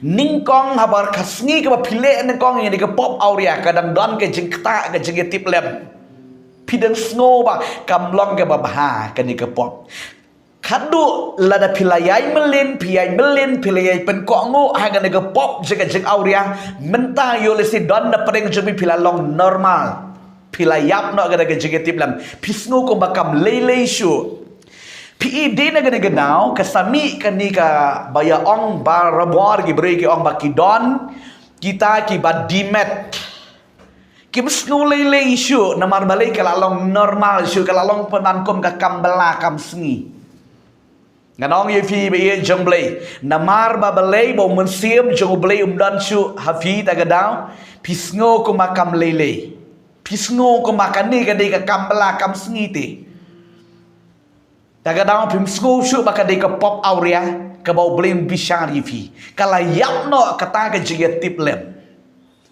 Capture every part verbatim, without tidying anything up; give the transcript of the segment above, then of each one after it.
Nyngkong haba ka sngi kaba phi leh nyngkong ïa kane ka pop awria, ka dang don ka jingktah, ka jingïatiplem. Phi dang sngew ba kam long kaba bha kane ka pop. Khadduh lada phi la ïai mlien, phi ïai mlien, phi la ïai pynkohnguh ha kane ka pop jong ka jingawria, mynta ïoh lehse don na pdeng jong phi, phi la long normal. Phi la ïap noh kane ka jingïatiplem. Phi sngew kumba kam lei lei shuh. Phi i dei na kane ka daw, ka sa mih kane kaba ïa ong barabor, ki briew ki ong ba ki don kita kiba demet. Kim sngew lei lei shuh, namar balei, ka la long normal shuh, ka la long pynban kum ka kam bylla kam sngi. Ngan ong ïa phi ba ïeit jong U Blei, namar ba balei, ba u Mynsiem jong U Blei um don shuh ha phi ta ka daw, phi sngew kumba kam lei lei. Phi sngew kumba kane ka dei ka kam bylla kam sngi te. Ta ka daw phim sngew shuh ba ka dei ka pop awria kaba U Blei un bishar ïa phi. Ka la ïap noh kata ka jingïatiplem.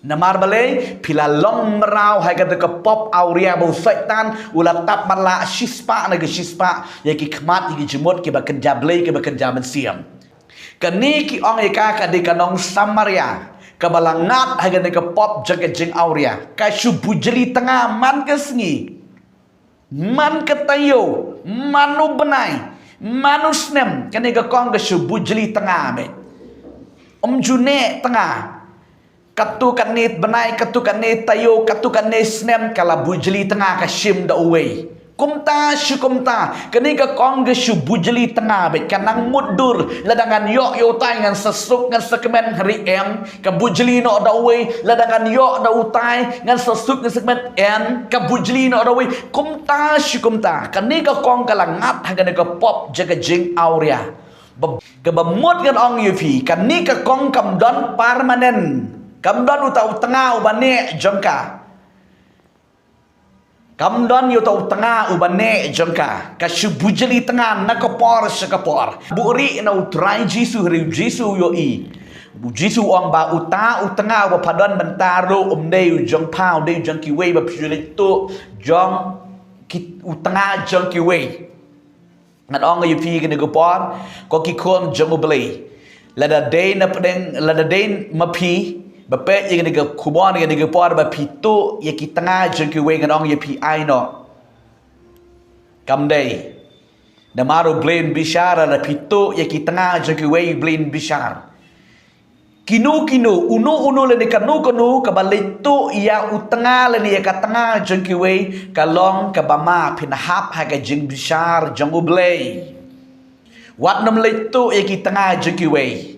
Namar balei, phi la long mraw ha kata ka pop awria ba u Soitan u la tap matlah shispah na ka shispah ïa ki khmat, ïa ki jingmut kiba kynja Blei, kiba kynja mynsiem. Kane ki ong ïa ka, ka dei ka nong Samaria kaba la ngat ha kane ka pop jong ka jingawria. Ka shu bujli tnga man ka sngi, man ka taïew, man u bnai, man u snem, kane ka kong ka shu bujli tnga beit. Ym ju neh tnga. Katto katne bnai, katto katne taïew, katto katne snem, ka la bujli tnga, ka shim da uwei. Kumta shi kumta, kane ka kong ka shu bujli tnga beit, ka nang mutdur. Lada ngan ïoh ïa utai ngan sa suk ngan sa kmen, hynrei em, ka bujli noh da uwei. Lada ngan ïoh da utai ngan sa suk ngan sa kmen, em, ka bujli noh da uwei. Kumta shi kumta, kane ka kong ka la ngat ha kane ka pop jong ka jingawria. Ba, kaba mut ngan ong ïa phi, kane ka kong kam don permanent. Kam don uta u tnga uba neh jong ka. Kam don ïa uta u tnga uba neh jong ka. Ka shu bujli tnga na ka por sha ka por. Buhrieh na U Trai Jisu, hynrei U Jisu u ïohi. U Jisu u ong ba uta u tnga uba pha don mynta ruh um dei u jong pha, u dei u jong kiwei, ba phi ju leit tuh jong ki, u tnga jong kiwei. Ngan ong ïa phi kane ka por, ko ki khun jong U Blei. Lada dei na pdeng, lada dei ma phi ba peit ïa kane ka khubor, ïa kane ka por, ba phi tuh ïa ki tnga jong kiwei, ngan ong ïa phi, ai noh. Kam dei. Namar U Blei un bishar, lada phi tuh ïa ki tnga jong kiwei, U Blei un bishar. Kino kino, uno uno lane kano kano kaba leit tuh ïa u tnga lane ïa ka tnga jong kiwei, ka long kaba ma, phin hap ha ka jingbishar jong U Blei. Wat nym leit tuh ïa ki tnga jong kiwei.